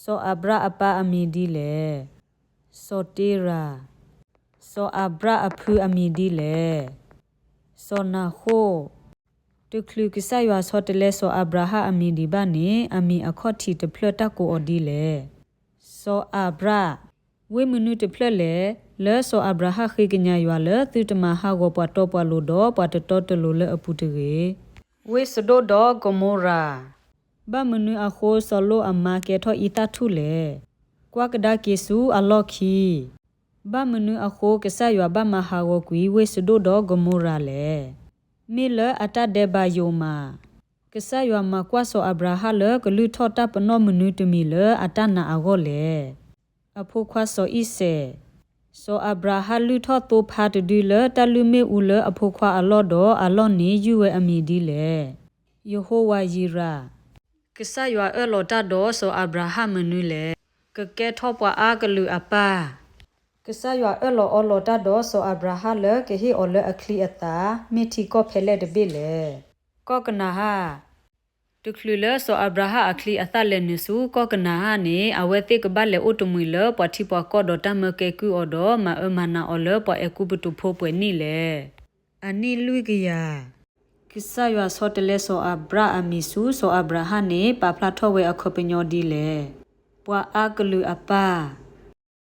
စီၤအၤဘြၣ်အပၢ်အမံၤဒ်လဲၣ်. စီၤတ့ရၤ. စီၤအၤဘြၣ်အဖုအမံၤဒ်လဲၣ်. စီၤနၤဃိၣ်. တချုးကစၢ်ယွၤဆီတလဲစီၤအၤဘြၤဟၣ်အမံၤဒံးဘၣ်န့ၣ် အမံၤအခီၣ်ထံးတဖျၢၣ်တၢ်ကိးအီၤဒ်လဲၣ်. စီၤအၤဘြၣ်. ဝ့ၢ်မနုၤတဖျၢၣ်လဲၣ်. လၢစီၤအၤဘြၤဟၣ်ဃ့ကညးယွၤလၢသုတမၤဟးဂီၤပှၤတီပှၤလိၤဒီးပှၤတတီတလိၤလၢအပူၤတဂ့ၤ. ဝ့ၢ်စဒိၣ်ဒီးကမိရၤ. ဘၣ်မနုၤအဃိစီၤလိအမါကဲထီၣ်အံသၣ်ထူၣ်လဲၣ်. ကွၢ်ကဒါက့ၤဆူအလီၢ်ခံ. ဘၣ်မနုၤအဃိကစၢ်ယွၤဘၣ်မၤဟးဂီၤကွံာ်ဝ့ၢ်စဒိၣ်ဒီးကမိရၤလဲၣ်. မ့ၢ်လၢအတၢ်ဒဲးဘးယိာ်မး. ကစၢ်ယွၤမၤကွၢ်စီၤအၤဘြၤဟၣ်လၢကလုၢ်ထီၣ်တၢ်ပနီၣ်မနုၤတမံၤလၢအတၢ်နာ်အဂီၢ်လဲၣ်. အဖိခွါစီၤအံၣ်စဲး. စီၤအၤဘြၤဟၣ်လုၢ်ထီၣ်သိဖါတဒုလၢတၢ်လုၢ်မ့ၣ်အူလၢအဖိခွါအလီၢ်ဒီးအလီၢ်န့ၣ်ယုၢ်ဝဲအမံၤဒ်လဲၣ်. ယဟိဝၤယံၤရၤ. ကစၢ်ယွၤအၢၣ်လီၤတၢ်ဒီးစီၤအၤဘြၤဟၣ်မနုၤလဲၣ်. ကကဲထီၣ်ပှၤအါကလုာ်အပၢ်. ကစၢ်ယွၤအၢၣ်လီၤအီလီၤတၢ်ဒီးစီၤအၤဘြၤဟၣ်လၢကဟ့ၣ်အီၤလၢအချံအသၣ် မ့ၢ်ထံကီၢ်ဖဲလဲၣ်တဘ့ၣ်လဲၣ်. ကီၢ်ကနၤဧၣ်. တချုးလၢစီၤအၤဘြၤဟၣ်အချံအသၣ်လဲၤနုာ်ဆူကီၢ်ကနၤဧၣ်န့ၣ် အဝဲသ့ၣ်ကဘၣ်လဲၤအိၣ်တမှံၤလၢပှၤထံပှၤကီၢ်ဒီးတၢ်မၢကဲကုၢ်အီၤဒီးမၤအၢမၤနးအီၤလၢပှၤအဲၤကူပတူးဖိပှဲၤနံၣ်လဲၣ်. အနံၣ်လွံၢ်ကယၤ. ကစၢ်ယွၤဆီတလဲစီၤအၤဘြၣ်အမံၤဆူစီၤအၤဘြၤဟၣ်န့ၣ် ပာ်ဖျါထီၣ်ဝဲအခီပညီဒ်လဲၣ်. ပှၤအါကလုာ်အပၢ်.